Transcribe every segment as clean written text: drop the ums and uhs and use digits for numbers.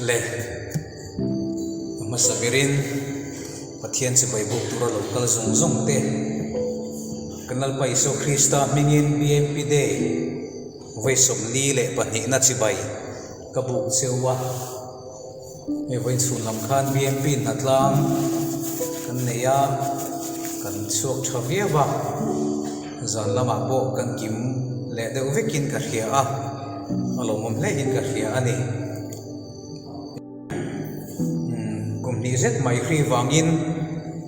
Le, a hmasa berin Pathian chibai buk tura lo kal zawng zawng te, kan Lalpa Isua Krista hmingin BMP Day vawi 42na chibai ka buk cheu a. Hei vawi chhun lam khan BMP hnatlang kan nei a, kan chhuak tha viau a, zan lamah pawh kan kim leh deuh vekin ka hria a. A lawmawm hle in ka hria a ni. Kum hnih zet mai hri vangin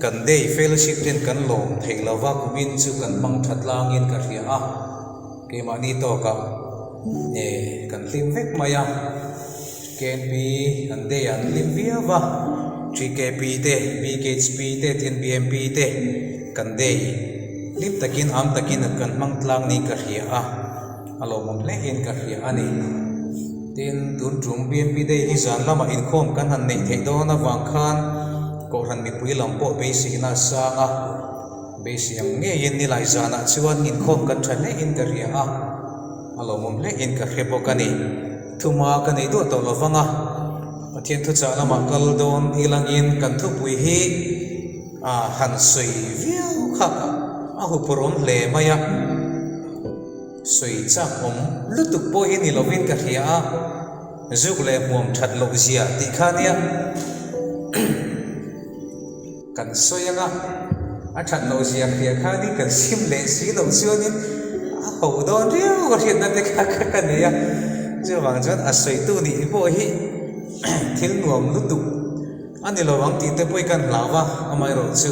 kan day fellowship ten kan lawm theih lo va, kumin chu kan hmang tha tlangin ka hria a, keimahni tawkah kan hlim vek mai a, KNP an day ah an hlim viau va, TKP te, BKHP te, TNBMP te kan day hlim takin am takin kan hmang tlang niin ka hria a. A lawmawm hle in ka hria a ni. Tin, tun tum BMP Day hi zan lamah inkhawm kan han neih theih dawn avang khan Kohhran mipui lam pawh beiseina a sang a, beisei ang ngeiin nilai zanah chuan inkhawm kan tha hle in ka hria a, a lawmawm hle in ka hre bawk a ni. Thuma ka nei duah tawh lovang a, Pathian thuchah lamah kal dawn ilangin kan thupui hi a han sawi viau kha a huphurhawm hle mai a. Sawi chak awm lutuk pawh hi ni lovin ka hria a, zuk leh hmuam that loh zia tih kha nia kan sawi anga a that loh zia hria kha ni kan sim leh si loh chuanin a ho dawn riau a hriatna te kha ka nei a, chuvang chuan a sawitu nih pawh hi thil nuam lutuk a ni lo ang tih te pawh hi kan hlau a, amaherawhchu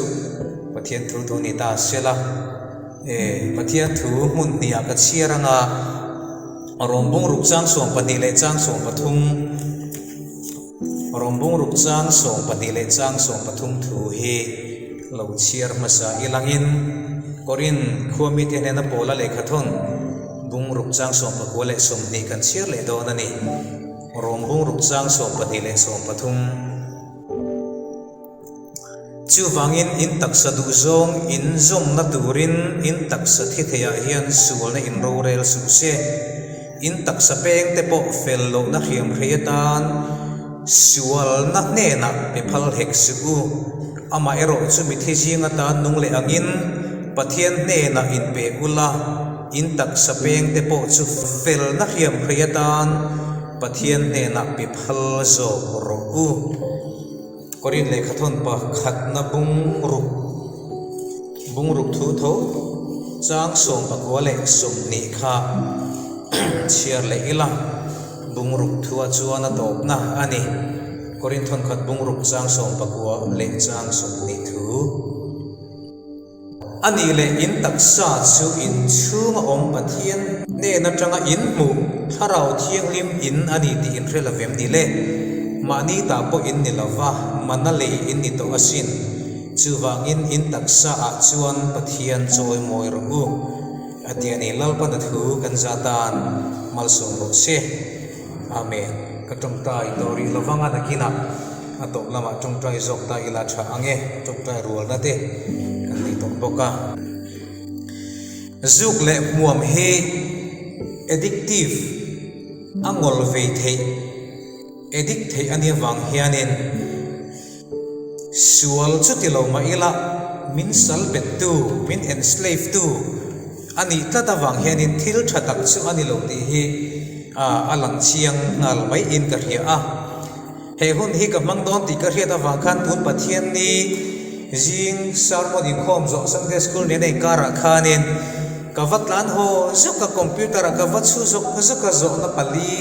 Pathian thu thu ni ta se la. E, Pathian thu hmun hnihah ka chhiar anga Rawm bungruk chang 12 leh chang 13, Rawm bungruk chang 12 leh chang 13 thu hi lo chhiar hmasa ilangin Korin khua mite hnena Paula lehkhathawn bungruk chang 19 leh 20 kan chhiar leh dawn a ni. Rawm bungruk chang 12 leh 13. Chuvangin in taksa duhzawng in zawmna turin in taksa thi theiah hian sualna in rorel suh se. In taksa pengte pawh fel lohna hriam hrei atan sualna hnenah pe phal hek suh u. Amaherawh chu mithi zing atan nung leh angin Pathian hnenah in pe ula, in taksa pengte pawh chu felna hriam hrei atan Pathian hnenah pe phal zawk rawh u. Korin lehkhathawn pakhatna bungruk bungruk thu tho chang 19 leh 20 kha chhiar leh ila bungruk thuah chuan a tawpna a ni. Korin thawnkhat bungruk chang 19 leh chang 20 thu. A nih leh in taksa chu in chhunga awm Pathian hnen atanga in hmuh Thlarau Thianghlim in a ni tih in hre lo vem ni le? Mahni tah pawh in ni lo va, mana lei in ni tawh asin. Chuvangin in taksa ah chuan Pathian chawi mawi rawh u. A ti a ni, Lalpana thu kan za tan malsawm rawh se. Amen. Ka tawngtai tawh rih lovang a nakinah a tawp lamah tawngtai zawk ta ila tha ang e, tawngtai rualna te kan nei tawh bawk a. Zuk leh hmuam hi addictive a ngawl vei theih, addict theih a nih avang hianin Sual chu ti lo mah ila, min sal bettu, min enslave tu a nih tlat avang hianin thil tha tak chu a ni lo tih hi a lang chiang nghal mai in ka hria a. He hun hi ka hmang dawn tih ka hriat avang khan tun Pathianni zing sermon inkhawm zawh Sunday School nena inkarah khanin ka va tlan haw zuk a, computer ah ka va chhu zawk zawk a, zawhna pali,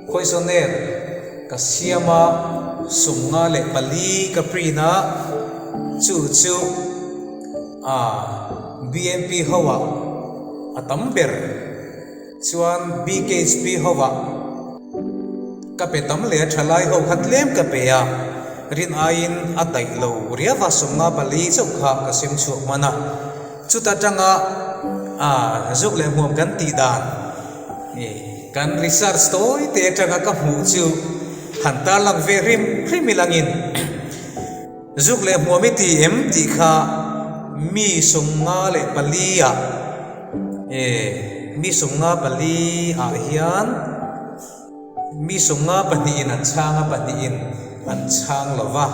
Questionnaire ka siam a, 54 ka print a, chu chu a BMP ho ah a tam ber chuan BKHP ho ah ka pe tam leh a thalai ho kha tlem ka pe a, rin aiin a daih lo riau a, 54 chauh kha ka sem chhuak hman a, chuta tanga a zuk leh hmuam kan tih dan. Kan research tawi te atanga ka hmuh chu han tarlang ve hrim hrim ilangin zuk leh hmuam i ti em tih kha mi 54 ah mi 54 ah hian. Mi 50 pahnihin an chhang a, pahnihin an chhang lo va.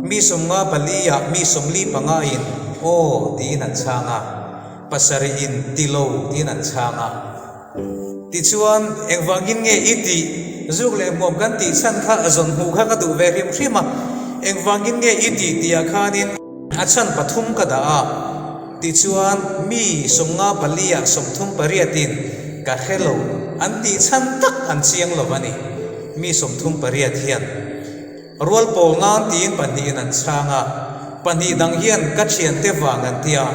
Mi 50 paliah mi 45 in aw tiin an chhang a, pasarihin ti lo tiin an chhang a. Tichuan, engvangin nge i tih? Zuk leh hmuam kan tih chhan kha a zawn hmuh kha ka duh ve hrim hrim a, engvangin nge i tih tihah khanin a chhan pathum ka dah a. Tichuan, mi 50 paliah 30 pariatin ka hre lo an tih chhan tak an chiang lo a ni. Mi 38 hian rual pawl nan tiin pahnihin an chhang a, pahnih dang hian ka thiante vang an ti a.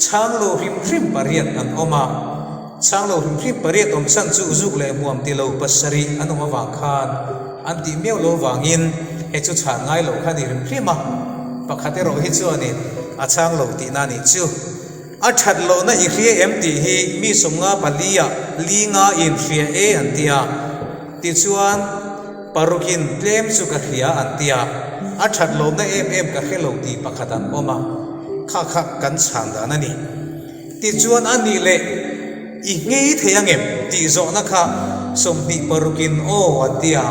Chhang lo hrim hrim pariat an awm a, chhang lo hrim hrim pariat awm chhan chu zuk leh hmuam ti lo pasarih an awm avang khan an tih miau lo vangin hei chu chhan ngai loh kha a ni hrim hrim a, pakhat erawh hi chuanin a chhang lo tihna a nih chu. A that lohna i hria em tih hi mi 50 paliah li nga in hria e an ti a, tichuan parukin tlem chu ka hria an ti a, a that lohna em em ka hre lo tih pakhat an awm a. Kha kha kan chhan dan a ni. Tichuan a nih leh i nghei thei ang em tih zawhna kha 20 parukin aw an ti a.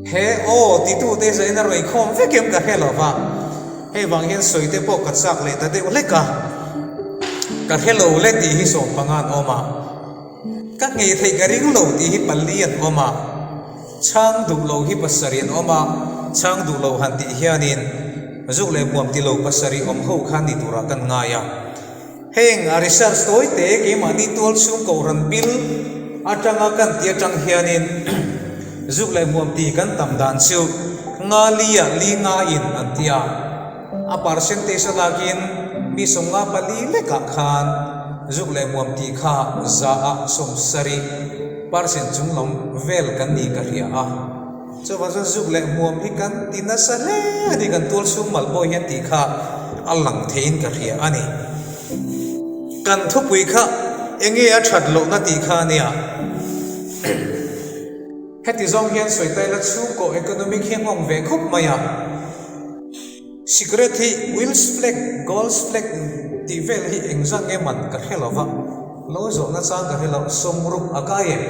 He aw titute zain a rawn inkhawm vek em ka hre lo va, hei vang hian sawi te pawh ka chak leh ta deuh hlek a. Ka hre lo le tih hi 15 an awm a. Ka nghei theih ka ring lo tih hi pali an awm a. Chhang duh lo hi pasarih an awm a, chhang duh lo han tih hianin zuk leh hmuam ti lo pasarih awm ho kha ni turah kan ngai a. Heng a research tawi te keimahni tual chhung kohhran bil atanga kan tih atang hianin zuk leh hmuam ti kan tam dan chu nga li ah li nga in an ti a. A percentage a lakin mi 50 pali lekah khan zuk leh hmuam ti kha za ah 70 percent chung lam vel kan nih ka hria a. Chuvang chuan zuk leh hmuam hi kan ti nasa hle a ni, kan tual chhung mal pawh hian tih kha a lang theiin ka hria a ni. Kan thupui kha enge a that lohna tih kha a nia. Heti zawng hian sawi ta ila chhungkaw economic hi a nghawng ve khawp mai a. Cigarette hi Wills Flag, Gold's Flag tih vel hi engzat nge man ka hre lo va, lo zawhna chang ka hre lo, 60 a kai em?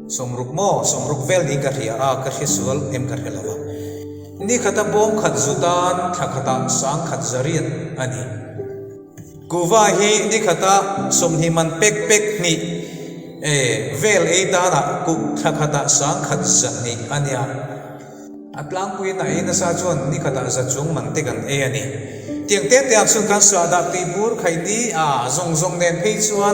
60 maw? 60 vel niin ka hria a, ka hre sual em ka hre lo va. Ni khata bawm khat zu tan thla khatah 10,000 zariat a ni. Kuva hi ni khata 20 man pek pek hnih e vel ei tanah kuk thla khatah 10,000 zahnih a nia. A tlangpuiin a ei nasa chuan ni khatah za chung man te kan ei a ni. Tiang te te ah chuan kan sahdah tuibur khaini a zawng zawng nen phei chuan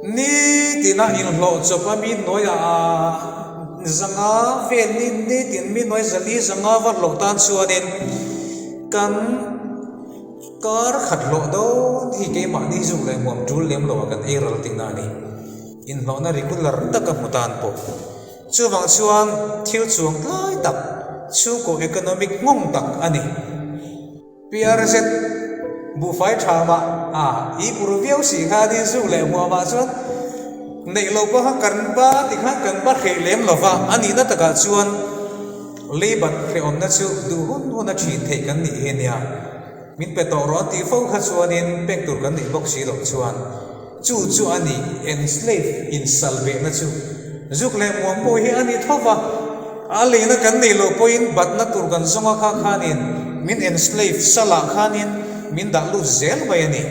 Ni tina inhlawh chawp a mi hnuai ah zanga vel ni ni tin mi hnuai zali zanga va hlawh tan chuanin kan kar khat hlawh dawn hi keimahni zuk leh hmuam tul lem lo ah kan ei ral tihna a ni. Inhlawhna regular taka hmu tan pawh. Chuvang chuan thil chuang tlai tak chhungkaw economic nghawng tak a ni. PRZ, Buhfai tha mah a i pur viau si kha ni zuk leh hmuah mah chuan neih loh pawh kha kan ba ti khan kan ba hreh lem lo va, a nihna takah chuan leibat hrehawmna chu duh hun hun a thin theih kan nih hi a nia. Min pe tawh rawh an tih fo kha chuanin pek tur kan neih bawk si loh chuan. Chu chu a ni, enslave, insalvehna chu. Zuk leh muang pawh hi a ni tho va, a leina kan neih loh pawhin batna tur kan zawng a kha khanin min enslave salah khanin min dah lut zel mai a ni.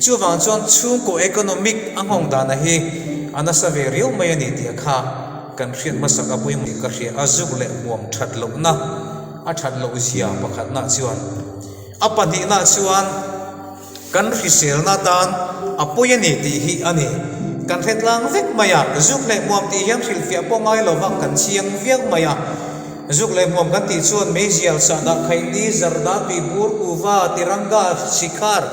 Chuvang chuan chhungkaw economic a nghawng dana hi a nasa ve riau mai a ni tih a kha kan hriat hmasak a pawimawh ka hria a, zuk leh muang that lohna a that loh zia pakhatna chuan a pahnihna chuan Kan hriselna tan a pawi a ni tih hi a ni. Kan hre tlang vek mai a, zuk leh hmuam tih hian hrilhfiah pawh ngai lo va, kan chiang viau mai a. Zuk leh hmuam kan tih chuan meizial, sahdah, khaihni, zarda, tuibur, kuva, tiranga, sikhar,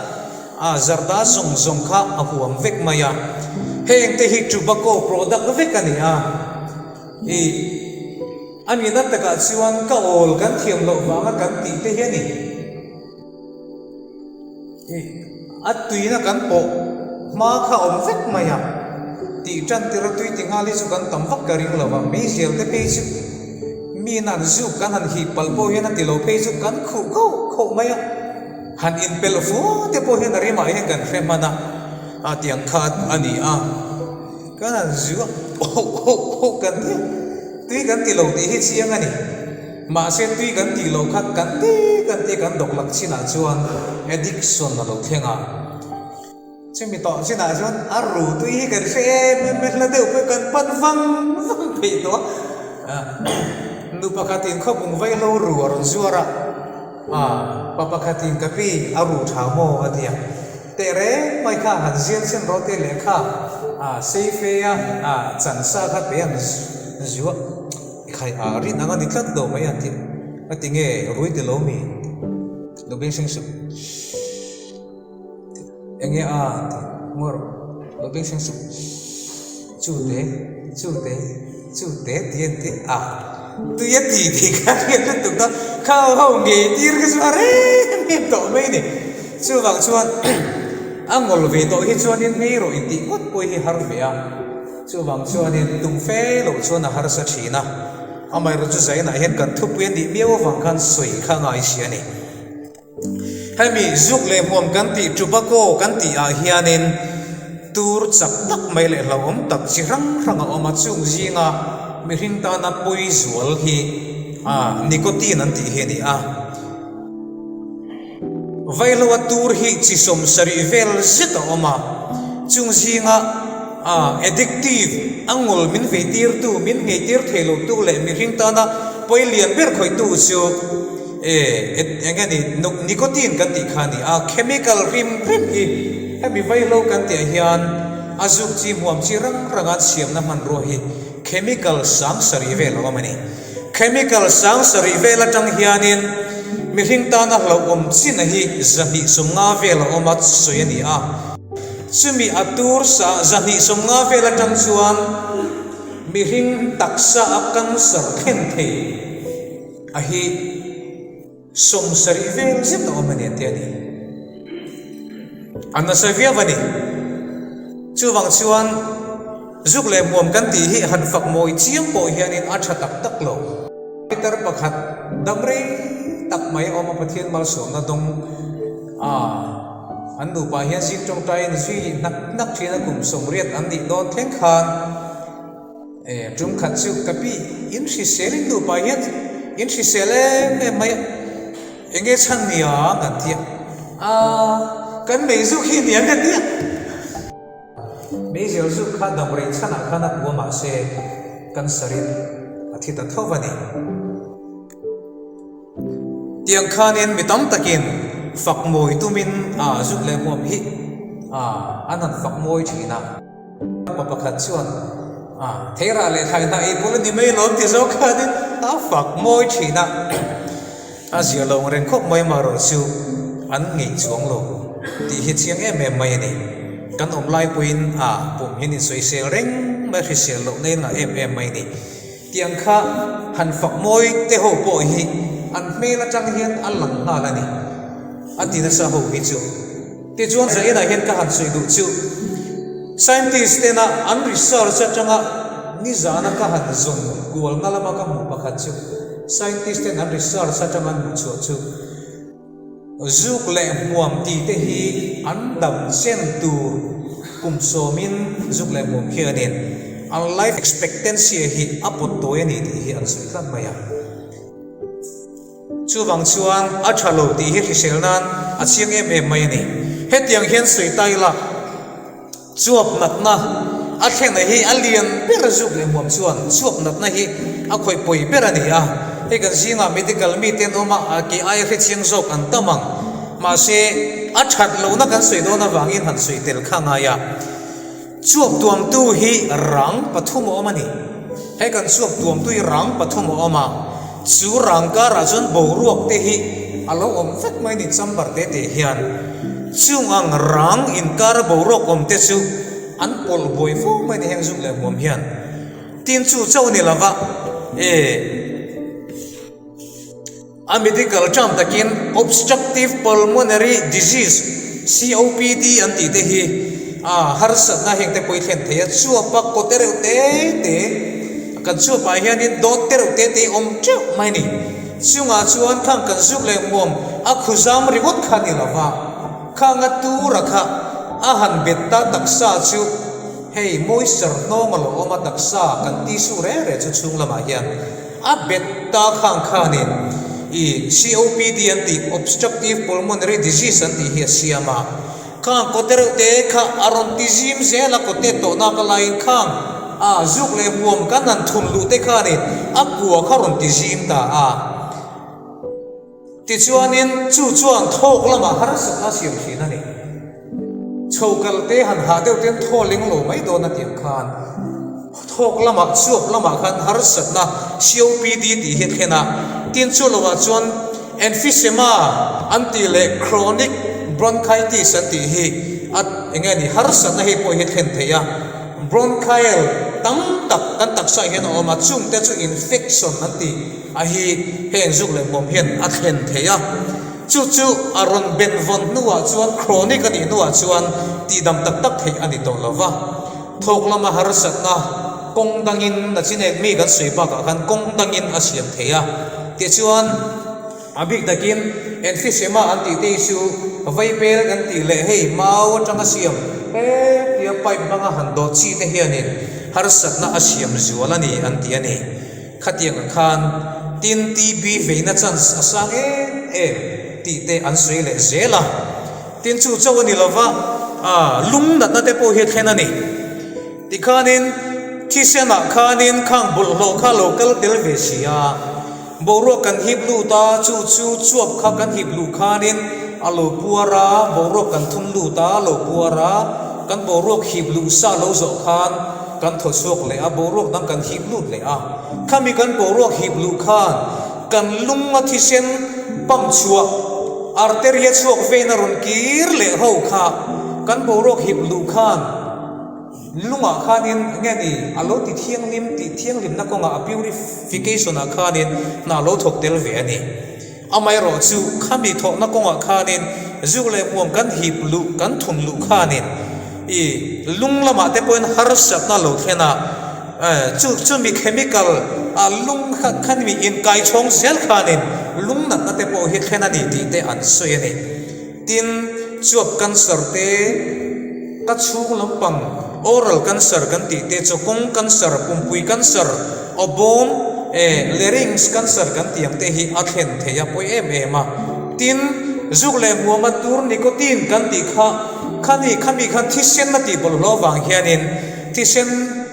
a zarda zawng zawng kha a huam vek mai a. Heng te hi tobacco product vek a ni a. Ih, a nihna takah chuan ka awl kan thiam loh vanga kan tih te hi a ni. Ih, a tuina kan pawh hma kha awm vek mai a, tih tan tir a tui ti nghal hi chu kan tam vak ka ring lo va, meizial te phei chu mi nan zuk kan han hih palh pawh hian a ti lo phei chu kan khuh khauh khauh mai a, han inpelh fua te pawh hian a rimah hian kan hre hman a. A tiang kha a ni a, kan han zu a, hoh hoh hoh kan ti a, tui kan ti lo tih hi chiang a ni. Mahse tui kan tih loh kha kan ti kan ti kan dawk lak chinah chuan addiction a lo thleng a. Chumi tawh chinah chuan a ru tui hi kan hre em em a, hla deuh pawh kan pan vang vang theih tawh a. Nu pakhatin khawpung vaihlo ru a rawn zuar a, pa pakhatin ka pi a ru tha maw a ti a. Teh reng mai kha han zial chen rawh te lehkha a sei fe a, a chan sa kha pe an zuah khai a rin ang a ni tlat lo mai an ti a ti nge rui ti lo mi lo beng seng suh enge a ti ngawi rawh lo beng seng suh chu te chu te chu te ti an ti a tui a ti tih kha hriat lutuk a kha ho ngei tir kha chu a rem em tawh mai a ni. Chuvang chuan a ngawl ve tawh hi chuanin ngei rawh intih ngawt pawh hi har ve a, chuvang chuanin tum fe loh chuan a harsa thin a, amaherawhchu Zainah hian kan thupui a nih miau avang khan sawi kha ngai si a ni. Hemi zuk leh hmuam kan tih tobacco kan tih ah hianin tur chak tak mai leh hlauhawm tak chi hrang hrang a awm a, chung zinga mihring tana pawi zual hi nicotine an tih hi a ni a. Vaihloa tur hi chi 70 vel zet a awm a, chung zinga addictive, a ngawl min veitirtu, min ngheitir thei lotu leh mihring tana pawi lian ber khawihtu chu eng nge ni, nicotine kan tih kha a ni a, chemical hrim hrim hi hemi vaihlo kan tihah hian a zuk chi hmuam chi rang ranga an siamna hmanrua hi chemical 70 vel a awm a ni. Chemical 70 vel atang hianin mihring tana hlauhawm chin hi 250 vel a awm a sawi a ni a. Chumi a tur sa 250 vel atang chuan mihring taksa a cancer thlen thei a hi 70 vel zet a awm a ni an ti a ni. A nasa viau a ni. Chuvang chuan zuk leh hmuam kan tih hi han fak mawi chiang pawh hianin a tha tak tak lo. Pitar pakhat dam rei tak mai a awm a, Pathian malsawmna dawng a an nupa hian zing tawngtaiin zui hnak hnak thin a kum 80 an nih dawn thleng khan E, tum khat chu ka pi in hrisel in nupa hian in hrisel em em mai a, enge chhan niang an ti a, aaa kan mei zuk hi niang ka ti a. Meizel zuk kha dam rei chhanah khan a pua mahse cancer in a thi ta tho a ni. Tiang khanin mi tam takin fak mawi tumin a zuk leh hmuam hi a an han fak mawi thin a. Pa pakhat chuan, A, theirah leh thlai hnah ei pawh la ni mai alawm ti zawk khanin a fak mawi thin a. A zia lo ang reng khawp mai marawh chu an ngeih chuang lo tih hi chiang em em mai a ni. Kan awm lai pawhin a pum hian insawisel reng mai hrisel lohna in ngah em em mai a ni. Tiang kha han fak mawi te ho pawh hi an hmel atang hian a lang nghal a ni. A ti nasa ho hi chu. Tichuan zainah hian ka han sawi duh chu scientist tena an research atanga nizana ka han zawn kualna lama ka hmuh pakhat chu scientist ten an research atanga an hmuh chhuah chu zuk leh hmuam tih te hi an dam chen tur kum sawmin zuk leh hmuam khianin an life expectancy hi a pawt tawi a ni tih hi an sawi tlat mai a. Chuvang chuan a tha lo tih hi hrisel nan a chiang em em mai a ni. Hetiang hian sawi ta ila, chuap natna a thlenna hi a lian ber zuk leh hmuam chuan chuap natna hi a khawih pawi ber a ni a. Hei kan zingah medical mite an awm a, kei aia hre chiang zawk an tam ang. Mahse, a that lohna kan sawi dawn avangin han sawi tel kha ngai a. Chuap tuamtu hi rang pathum a awm a ni. He kan chuap tuamtu hi rang pathum a awm a, chu rang karah chuan boruak te hi a lo awm vek mai a ni chamber te te hian. Chung ang rang inkara boruak awm te chu an pawlh buai fo mai a ni heng zuk leh hmuam hian. Tin chu chauh ni lova e. A medical term takin Obstructive Pulmonary Disease, COPD, an tih te hi a harsatna heng te pawh i thlen thei a, chuap a kaw te reuh te te, kan chuap ah hianin dawt te reuh te te hi awm teuh mai a ni. Chungah chuan khang kan zuk leh hmuam a khuzam ringawt kha ni lova, khang a tura kha. A han bet ta taksa chu hei moisture hnawng a lo awm a taksa kan tissue reng reng chu chhung lamah hian a bet ta khang khanin i COPD an tih obstructive pulmonary disease an tih hi a siam a. Khang kawte reuh te kha a rawn ti zim zel a kawte tawhna ka laiin khang a zuk leh hmuam kan han thun luh te khanin a kua kha rawn ti zim ta a. Tichuanin chu chuan thawk lamah harsatna a siam thin a ni. Chho kal te han hah deuh ten thaw ling lo mai dawn a tiang khan thawk lamah chuap lamah khan harsatna COPD tih hi a thlen a. Tin chu lovah chuan emphysema an tih leh chronic bronchitis an tih hi a eng nge ni harsatna hei pawh hi a thlen thei a. Bronchial tam tak kan taksa hian a awm a, chungte chu infection an tih. A hi heng zuk leh hmuam hian a thlen thei a, chu chu a rawn ben vawn hnuah chuan chronic a nih hnuah chuan tihdam tak tak theih a ni tawh lo va. Thawk lama harsatna kawng dangin a chinek mi kan sawi bakah khan kawng dangin a siam thei a, tichuan a bik takin emphysema an tih te hi chu vaibel kan tih leh hei mau atanga siam hetia pipe hmanga han dawt chi te hianin harsatna a siam zual a ni an ti a ni. Khatiang ang khan tin TB veina chance a sang em em tih te an sawi leh zel a. Tin chu chauh a ni lova, lung natna te pawh hi a thlen a ni. Tikhanin thisenah khanin khang bawlhhlawh kha lo kal tel ve si a, boruak kan hip lut a, chu chu chuap kha kan hip luh khanin a lo puar a, boruak kan thun lut a, a lo puar a, kan boruak hip luh sa lo zawh khan, Kan thaw chhuak leh a, boruak dang kan hip lut leh a. Khami kan boruak hip luh khan kan lunga thisen pump chhuah, artery a chhuak vein a rawn kir leh ho kha kan boruak hip luh khan lungah khanin nge ni a lo ti thianghlim tih thianghlimna kawngah a purification ah khanin hna a lo thawk tel ve a ni. Amaherawh chu khami thawhna kawngah khanin zuk leh hmuam kan hip luh, kan thun luh khanin i lung lamah te pawhin harsatna lo thlen a, chu chumi chemical a lung kha khami inkaichhawng zel khanin lung natna te pawh hi thlen a ni tih te an sawi a ni. Tin, chuap cancer te, ka chhung lampang oral cancer kan tih te chu kawng cancer, pumpui cancer, awbawm, eh, larynx cancer kan tih ang te hi a thlen thei a pawi em em a. Tin, zuk leh hmuama tur nicotine kan tih kha khani khami khan thisen a tih bawlhhlawh avang hianin thisen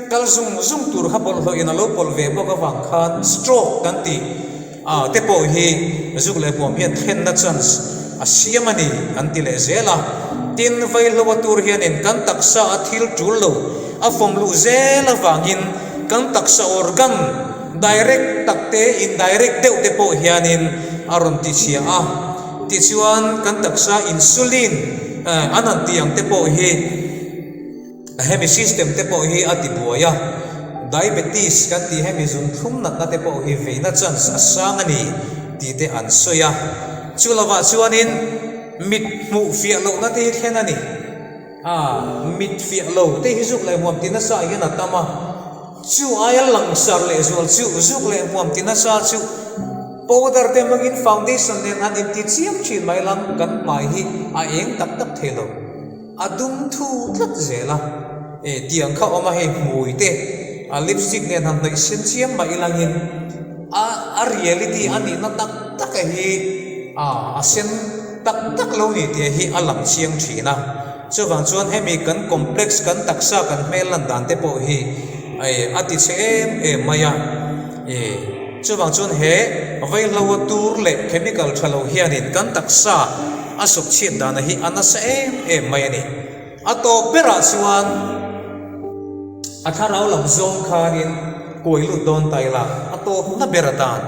kal zung zung tur kha bawlhhlawhin a lo pawlh ve bawk avang khan stroke kan tih A te pawh hi zuk leh hmuam hian thlenna chance a siam a ni an ti leh zel a. Tin, vaihlo a tur hianin kan taksa a thil tul lo a fawm luh zel avangin kan taksa organ direct tak te indirect deuh te pawh hianin a rawn ti chhia a. Tichuan, kan taksa insulin an han tih ang te pawh hi. Hemi system te pawh hi a ti buai a, diabetes kan tih hemi zunthlum natna te pawh hi veina chance a sang a ni tih te an sawi a. Chu lovah chuanin mit hmuh fiah lohna te hi thlen a ni. A, mit fiah lo te hi zuk leh hmuam ti nasa ah hian a tam a, chu aia langsar lehzual chu zuk leh hmuam ti nasa chu powder te hmangin foundation nen han inti chiam thin mai lang kan hmai hi a eng tak tak thei lo. A dum thu tlat zel a, e tiang kha awm a hei hmui te a lipstick nen han hnawih sen chiam mah ilangin a a reality a nihna tak tak a hi a a sen tak tak lo ni tih hi a lang chiang thin a, chuvang chuan hemi kan complex kan taksa kan hmel lan dan te pawh hi e a ti chhe em em mai a, e chuvang chuan he vaihlo a tur leh chemical tha lo hianin kan taksa A suk chhiat dana hi a nasa em em mai a ni. A tawp berah chuan a thlarau lam zawng khanin kuai lut dawn ta ila, a tawpna ber atan.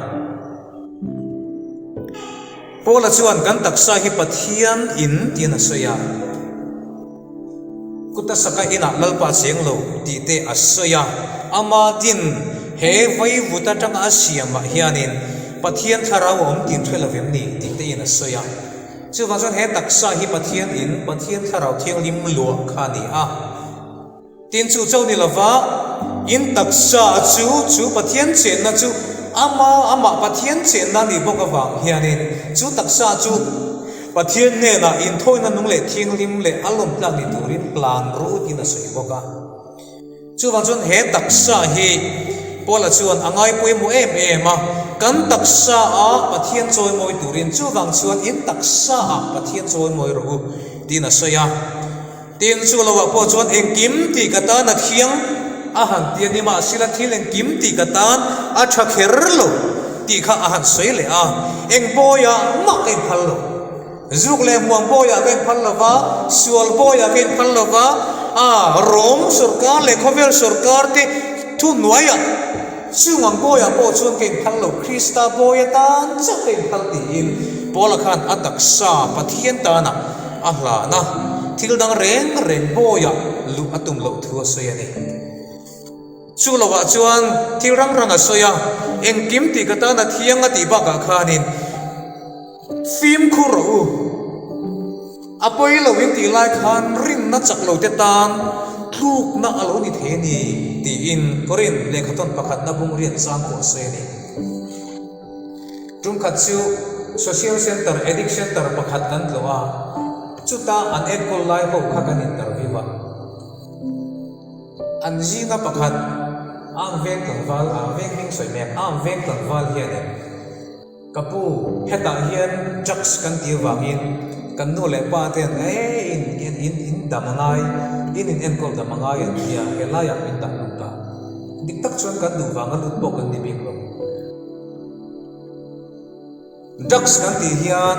Paula chuan kan taksa hi Pathian in tiin a sawi a. Kuta saka inah Lalpa cheng lo tih te a sawi a, ama din he vaivut atanga a siamah hianin Pathian thlarau a awm tih an hre lo vem ni tih te in a sawi a. Chuvang chuan he taksa hi Pathian in Pathian thlarau thianghlim luah kha a ni a. Tin chu chauh ni lova in taksa chu chu Pathian chenna chu ama amah Pathian chenna a nih bawk avang hianin chu taksa chu. Pathian hnenah inthawina nung leh thianghlim leh a lawmtlak ni turin hlan rawh u tiin a sawi bawk a. Chuvang chuan he taksa hi Paula chuan a ngai pawimawh em em a, kan taksa a Pathian chawimawi turin chuvang chuan in taksa ah Pathian chawimawi rawh u tiin a sawi a. Tin, chu lovah pawh chuan engkim tih ka tan a thiang a han ti a ni, mahsela thil engkim tih ka tan a tha kher lo tih kha a han sawi leh a, eng bawiah mah ka inphal lo. Zuk leh hmuam bawiah ka inphal lo va, sual bawiah ka inphal lo va, a Rom sawrkar leh khawvel sawrkar te thuhnuaiah chung ang bawiah pawh chuan ka inphal lo, Krista bawi atan chauh ka inphal tiin Paula khan a taksa Pathian tanah a hlana thil dang reng reng bawiah luh a tum loh thu a sawi a ni. Chu lovah chuan thil rang rang a sawi a, engkim tih ka tan a thiang a tih bakah khanin fimkhur rawh u. A pawi lo in tih lai khan rinna chak lo te tan tlukna a lo ni thei a ni tiin Korin lehkhathawn pakhatna bungriat chang pawh a sawi a ni. Tumkhat chu Social Centre Addict Centre pakhat kan tlawh a, chuta an enkawl lai ho kha kan interview a. An zinga pakhat Ang Veng tlangval, Ang Veng hming sawi mek, Ang Veng tlangval hianin, Ka pu, hetah hian drugs kan tih avangin kan nu leh pa ten e in in in in dam a ngai, in in enkawl dam a ngai an ti a, helaiah min dah lut a. Dik tak chuan kan duh vanga lut pawh kan ni bik lo. Drugs kan tih hian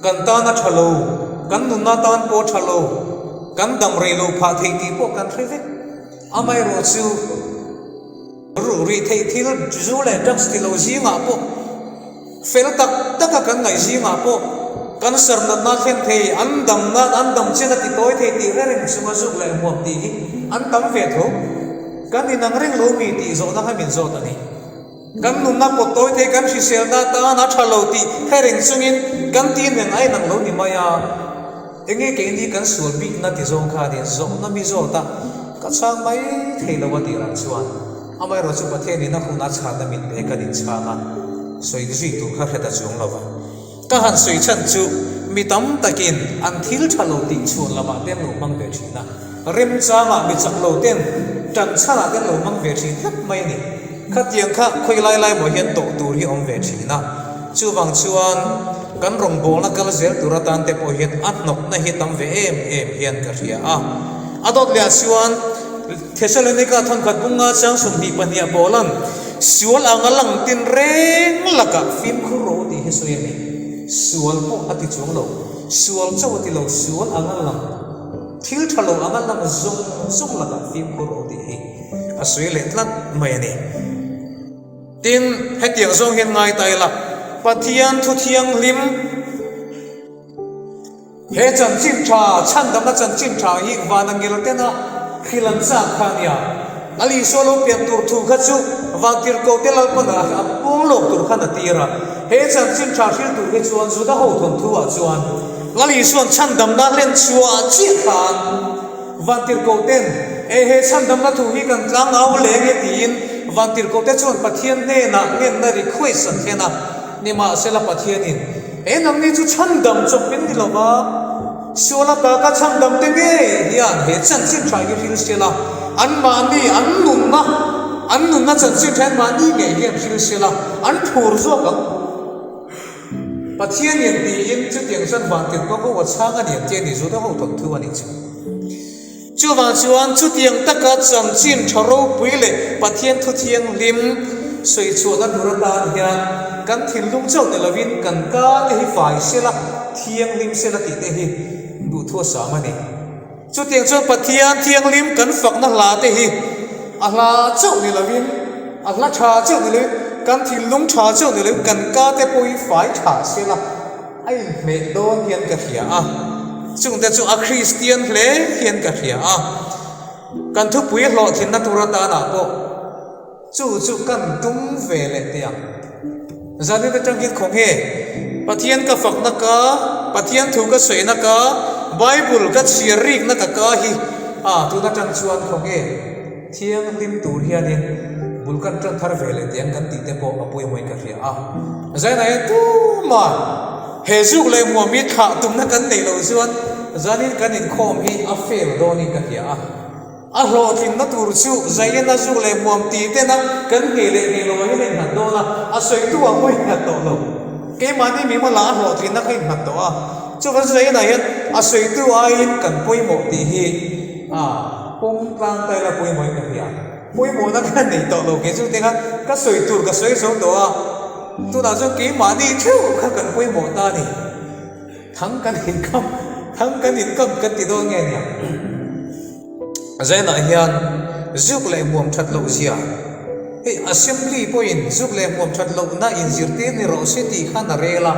kan tan a tha lo, kan nunna tan pawh a tha lo, kan dam rei lo phah thei tih pawh kan hre vek. Amaherawh chu ruh rih theih thil zu leh drugs ti lo zingah pawh fel tak taka kan ngaih zingah pawh kan sarnatna thlen thei, an damna an dam chen a ti tawi thei tih hre reng chunga zuk leh hmuam tih hi an tam ve tho. Kan inang reng lo mi tih zawhna kha min zawt a ni. Kan nunna pawt tawi thei kan hriselna tan a tha lo tih hre reng chungin kan ti nen a inang lo ni mai a. Enge keini kan sual bikna ti zawng khanin zawhna mi zawt a, ka chhang mai thei lo a tirah chuan amaherawh chu Pathianin a hun a chhanna min pe kan inchhang a, sawi zui tur kha hre ta chuang lo va. Ka han sawi chhan chu mi tam takin an thil tha lo tih chhuan lamah te an lo hmang ve thin a, remchangah mi chak lo ten tan chhanah te an lo hmang ve thin tlat mai a ni. Khatiang kha khawi lai lai maw hian tawh tur hi a awm ve thin a, chuvang chuan kan rawngbawlna kal zel tur atan te pawh hian a hnawkna hi tam ve em em hian ka hria a. A dawt leh ah chuan Thesalonika thawnkhat bunga chang 22 ah pawh lan sual anga lang tin reng lakah fimkhur rawh u tih hi sawi a ni. Sual pawh a ti chuang lo, sual chauh a ti lo, sual anga lang, thil tha lo anga lang zawng zawng lakah fimkhur rawh u tih hi a sawi leh tlat mai a ni. Tin, hetiang zawng hian ngai ta ila, Pathian thu thianghlim, He chanchin tha, chhandamna chanchin tha hi van a ngel tena hril an chak kha a nia. Lal Isua lo pian tur thu kha chu Vantirhkoh te Lalpan a a puang lawk tur khan a tir a. He chanchin tha hril tur hi chuan Juda ho thawnthu ah chuan Lal Isua'n chhandamna hlen chhuah chiah khan Vantirhkoh ten e he chhandamna thu hi kan tlang au leng e tiin Vantirhkoh te chuan Pathian hnenah ngenna request an thlen a. Nimahsela Pathianin, He nangni chu chhandam chawp in ni lova, sual ataka chhandam te ngei hian he chanchin tha hi hril sela, anmahni an nunna, an nunna chanchin tha hian mahni ngei hian hril sela, an phur zawk ang. Pathianin tiin chutiang chuan vantirhkoh ho a chhang a ni ang tih a ni, Juda ho thawnthu a nih chu. Chuvang chuan chutiang taka chanchin tha ropui leh Pathian thu thianghlim sawi chhuahna tur atan hian kan thinlung chauh ni lovin kan ka te hi fai sela, thianghlim sela tih te hi duhthu a sam a ni. Chutiang chuan Pathian thianghlim kan fakna hla te hi a hla chauh ni lovin, a hla tha chauh ni lovin, kan thinlung tha chauh ni lovin kan ka te pawh hi fai tha sela, A inhmeh dawn hian ka hria a, chungte chu a Kristian hle hian ka hria a, kan thupui hlawhtlinna tur atanah pawh chu chu kan tum ve leh teh ang. Zanin atangin khawnge Pathian ka fakna ka, Pathian thu ka sawina ka, Bible ka chhiar rikna ka ka hi a tun atang chuan khawnge Thianghlim tur hianin bul kan tan thar ve leh teh ang kan tih te pawh a pawimawhin ka hria a. Zainah hian tumah. He zuk leh hmuam hi thlah tumna kan neih loh chuan zanin kan inkhawm hi a fail dawnin ka hria a. A hlawhtlinna tur chu Zaiena zuk leh hmuam tih tena kan nghei leh nghei loh ah hian a innghat dawn a, a sawitu ah pawh a innghat tawh lo. Keimahni mimala a hlawhtlinna kha a innghat tawh a. Chuvang Zaiena hian a sawitu aiin kan pawimawh tih hi a pawm tlang ta ila pawimawhin ka hria. Pawimawhna kha nei tawh lo kei chu tinga ka sawi tur ka sawi zo tawh a, tunah chuan keimahni theuh kha kan pawimawh ta a ni. Thang kan inkam, thang kan inkam kan ti dawn nge nia. Zainah hian zuk leh hmuam that loh zia, hei assembly pawhin zuk leh hmuam that lohna inzirtir ni rawh se tih khan a rel a.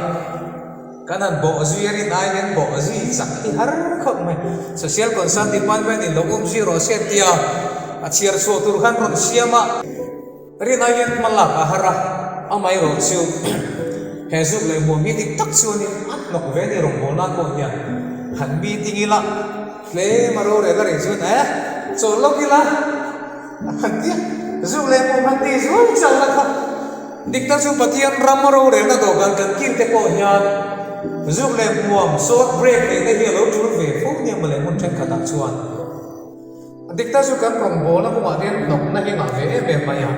Kan han bawh zui a rin ai hian bawh zui chak hi har khawp mai. Social Concern Department in lo um zui rawh se an ti a, a chhiar chhuah tur khan rawn siam a, rin ai hian hma lak a har a, amaherawh chu he zuk leh hmuam hi dik tak chuanin a hnawk ve a ni rawngbawlna pawh hian han meeting ila tlem a rorel a rei chuan eh chawl lawk ila a han ti a, zuk leh hmuam han ti zual chauh a kha. Dik tak chu Pathian ram rorelna dawhkan kan kil te pawh hian zuk leh hmuam, short break neih te hi a lo tul ve fo nia mawle hmun thenkhatah chuan. Dik tak chu kan rawngbawlna kawngah hian hnawkna hi ngah ve em em mai a.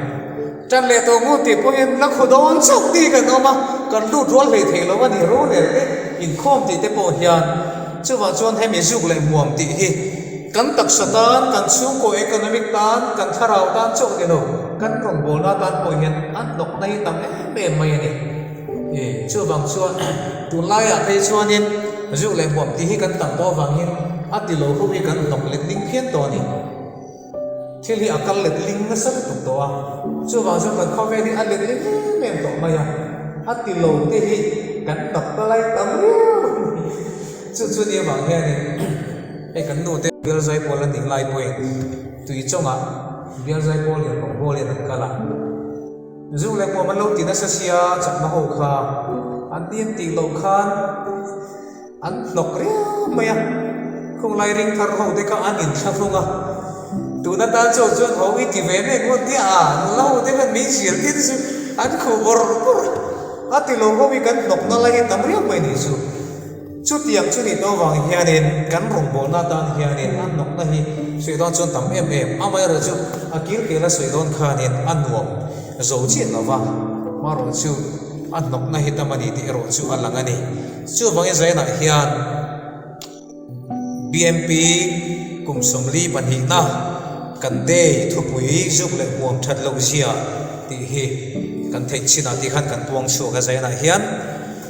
Tan leh tawh ngut tih pawhin la khaw dawn chauh tih kan awm a, kan lut rual hlei thei lo a ni rorel te inkhawm tih te pawh hian. Chuvang chuan hemi zuk leh hmuam tih hi Kan taksa tan, kan chhungkaw economic tan, kan thlarau tan chauh ni lo, kan rawngbawlna tan pawh hian an hnawkna hi tam em em mai a ni. I chuvang chuan tunlaiah phei chuanin zuk leh hmuam tih hi kan tam tawh avangin a ti lo ho hi kan hnawk let ling phian tawh a ni. Thil hi a kal let ling nasa lutuk tawh a, chuvang chuan kan khawvel hi a let ling em em tawh mai a, a ti lo te hi kan hnawk ta lai tam riau a ni. Chu chu ni avang hianin hei kan nu te bial zaipawl a nih lai pawhin tui chungah bial zaipawl in rawngbawlin an kal a, zu leh hmuam an lo ti nasa sia chakna ho kha an ti an tih loh khan an hnawk riau mai a, khawng lai ring thar ho te kha an inthlahrung a, tun atan chaw chuan ho i ti ve mek ngawt nia a, nula ho te khan min zir tin chu an khuh bawrh bawrh a, a ti lo ho hi kan hnawkna lai hi tam riau mai nih chu. Chutiang chu nih tawh avang hianin kan rawngbawlna atan hianin a hnawkna hi sawi dawn chuan tam em em. Amaherawh chu a kil kel a sawi dawn khanin a nuam zo chiah lo va, amaherawh chu a hnawkna hi tam a ni tih erawh chu a lang a ni. Chuvangin Zainah hian BMP kum 42 na kan day thupui zuk leh hmuam that loh zia tih hi kan theih chinah tih khan kan puang chhuak a Zainah hian.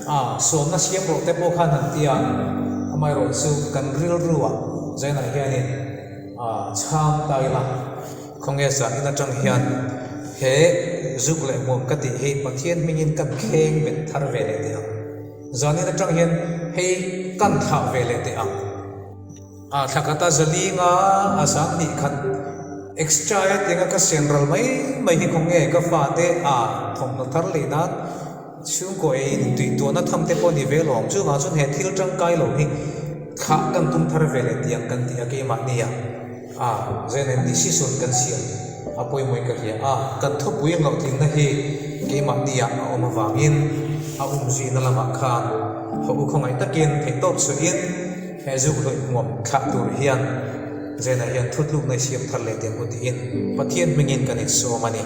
A, sawmna siam rawh te pawh khan han ti a, amaherawh chu kan rilruah Zainah hianin a chhang ta ila, khawnge zanin atang hian he zuk leh hmuam ka tih hi Pathian hmingin kan thleng bet thar ve leh teh ang, zanin atang hian hei kan thlah ve leh teh ang. A thla khat a zalinga a sang hnih khat extra e tianga ka sian ral mai mai hi khaw nge ka fate a thawmhnaw thar leh nan chhungkaw ei in tui tuahna tham te pawh ni ve lo ang chuvang chuan he thil tangkai lo hi thlah kan tum thar ve leh tiang kan ti a keimahni ah a zen decision kan siam a pawimawhin ka hria a kan thupui hlawhtlinna hi keimahni ah a awm avangin a umzuina lamah khan haw u khawngaih takin theihtawp chhuahin He zuk hlawih hmuam thlah tur hian Zena hian thutlukna i siam thar leh teh ang u tiin Pathian hmingin kan insawm a ni.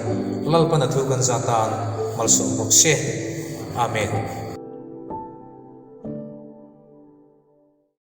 Lalpan a thu kan zat tan malsawm bawk se. Amen.